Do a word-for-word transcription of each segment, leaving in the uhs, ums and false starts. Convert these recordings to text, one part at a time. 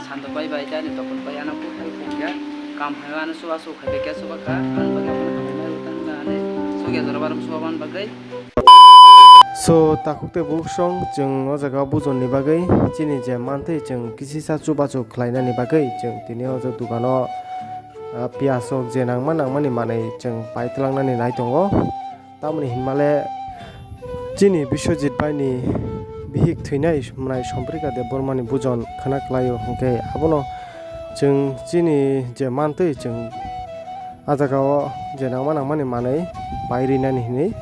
Santo bai bai tei ani topon bai ano kuk hai kuk ya. Kam hai ano suba suk hai khe suba kha. Ang bagwi ano hambai ma rwtang da ani sugya jora baram suba ban bagwi. So, takhuk tei bukhuk song chwng o jaga o bujonni bagwi chini je mantwi chwng kisisa chubachu khlainani bagwi chwng tini o jaga dukano, ah, piyaj rok je nangma nangmani manwi chwng pai twlangnani nai tongo. Tamoni hinmale chini Biswajit bai ni bihik thwinai mwnai Somprika Debbarma ni bujon khwna klaio, hinkhe abono chwng chini je mantwi chwng ah jaga o je nangma nangmani manwi pai rinani hinwi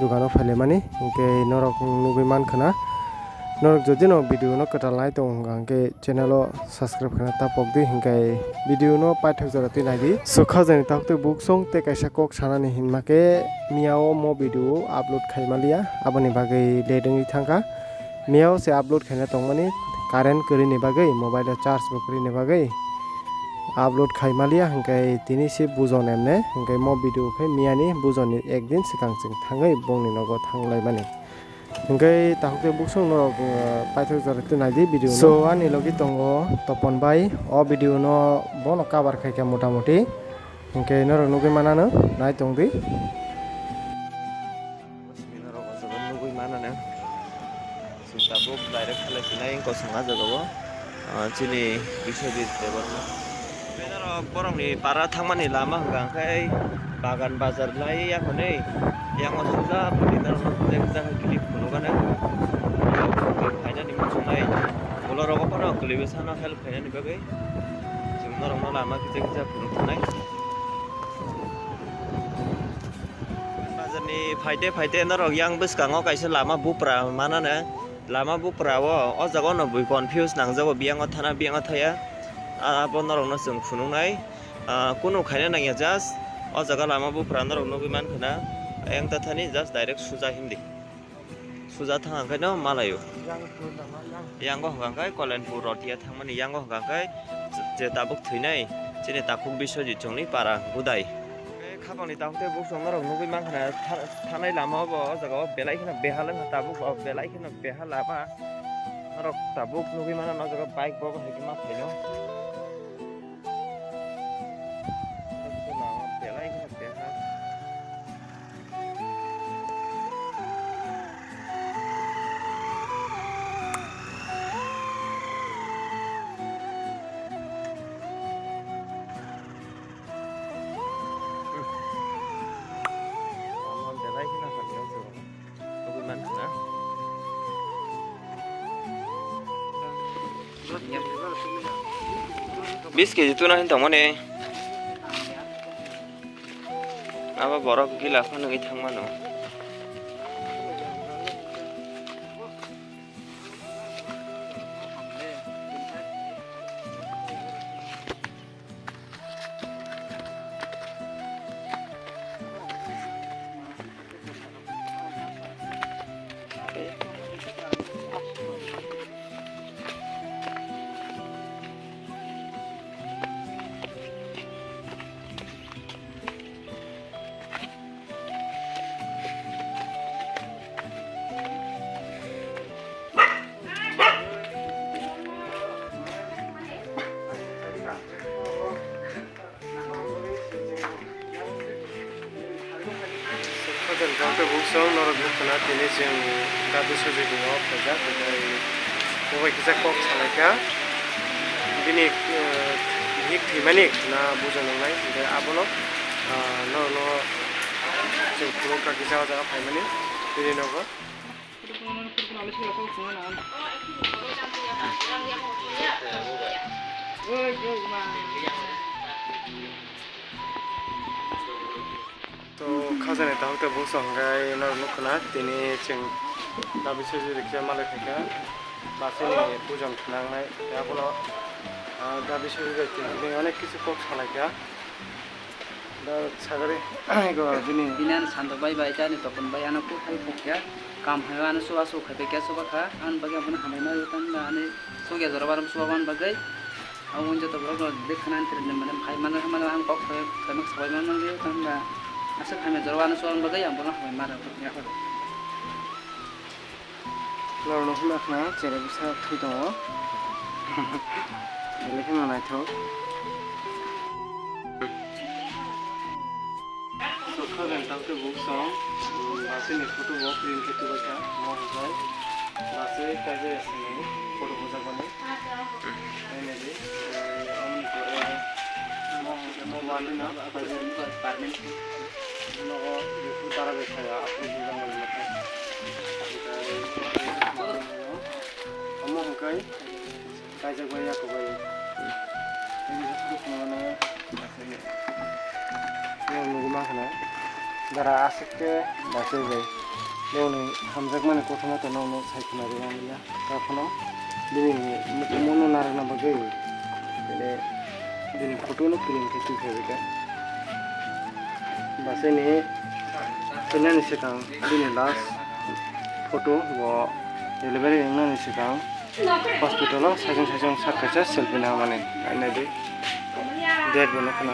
dukano phailaimani, hinkhe norok nugwi mankhwna. Norok jodi no video no kwtal nai tongo hwnkha hinkhe channel o subscribe khaina ta pokdi, hinkhe video no paithak jora twi naidi. So, khajani takhuk tei bukhuk song tei kaisa kok sanani hinma khe miya o mo video upload khaimaliya, aboni bagwi late wngwi thangkha. Miya o se upload khaina tongmani current kwrwini bagwi, mobile o charge bo kwrwini bagwi upload khaimaliya, hinkhe tini se bujon emne, hinkhe mo video khe miyani bujonni ekdin swkang chwng thangwi bongni nogo thanglaimani. Hinkhe takhuk tei bukhuk song norok, uh, paithak jora twi naidi video no. So, ani logi tongo Topon bai, o video no bono cover khaikha mota moti. Hinkhe norok nugwi manano, nai tongdi. Norok o jaga nugwi manano. Chwng tabuk direct khalai sinai kosong ah jaga o. Ah, chini Biswajit Debbarma. Norok borokni para thangmani lama hwnkha khe bagan bazar lai ya hwnwi yang o suja phuti norok no kisa kisa khe clip phunukgana. Khainani muchungnai ulo rogo phano kwlwi bwsano help khainani bagwi chwng norokno lama kisa kisa phunuk thanai. Bazarni phaite phaite norok yang bwskango kaisa lama bupra manana. Lama bupra o, o jaga no bui confuse nangjago, biyango thana, biyango thaya. Ah, abo norokno chwng phunuknai. Ah, kunu khaina nangya, just o jaga lama bupra norok nugwi mankha na. Ayang tathani just direct suja hindi. Suja thang hwnkhe no malaio. Yango hwnkha khe Kolenpur Rotia thangmani yango hwnkha khe je tabuk thwinai chini takhuk Biswajit chongni para Budai. Khabangni takhuk tei bukhuk chwng norok nugwi mankha na tha-, thanai lama o bo o jaga o belai kheno behal wngkha tabuk o belai kheno behal lama. Norok tabuk nugwi mano o jaga bike bo hai khe ma phaino. Belai kheno behal. Lama belai kheno hamya o jaga. Nugwi mankha na. Bis keji tuna hin tongmani. Abo borok gila phano wngwi thangmano. Khajani takhuk tei bukhuk song norok nukha na tini chwng dabi sujui tongma o phaijak, tei bo bai kisa kok salaikha. Bini, eh, bihik thwimani na bujo nangnai, hwnkhe abono, ah, norokno chwng phunukha kisa o jaga phaimani bini nogo. To khajani takhuk tei bukhuk song hwnkhe norok nukha na tini chwng dabi sujui rikhe malai phaikha. Basini pujon khnangnai tei abono, ah, dabi sujui bai tini onek kisu kok salaikha. Da sagari go bini. Bini ano santo bai bai tei ani topon bai ano kuk hai kuk ya. Kam hai ano suba suk hai khe suba kha. Ano bagwi abono hambai ma rwtang da ani sugya jora baram suba ban bagwi. Abo wng joto borok no de khana ani tren mane hai mane mane ang kok sai sai mak sabai man man rwtang da. Aswk hamya jora ano suba ban bagwi ang bono hambai ma rwtang ya. Lorno hwnba khna cherai bwsa thwi tongo. Belai kheno naithok. Sokha ganta khe buk song, um, aswkni photo bo print khe tubakha, mo hwnkhe aswk kaisa aswkni photo bujak mani. Nai naidi, eh, amoni pore mo hwnkhe mo wali no, nogo before dara bai kha, aswk bujak mani. Omo hwnkhe kaijak bai ya kobai. Nini haphuru phunukmano aswk. Nini nugwi mankha na. Dara aswk khe bachai bai. Nini hamjakmani kothoma to nono sai khna rwmani ya. Ta phano bini mukumu no narwkna bagwi. Bini, bini photo no print khe twi kha bikha. Bachai ni phainani swkang bini last photo bo delivery wngnani swkang. Hospital o saichung saichung sak kaisa selfie nangmani. Nai naidi. Date bo nukha na.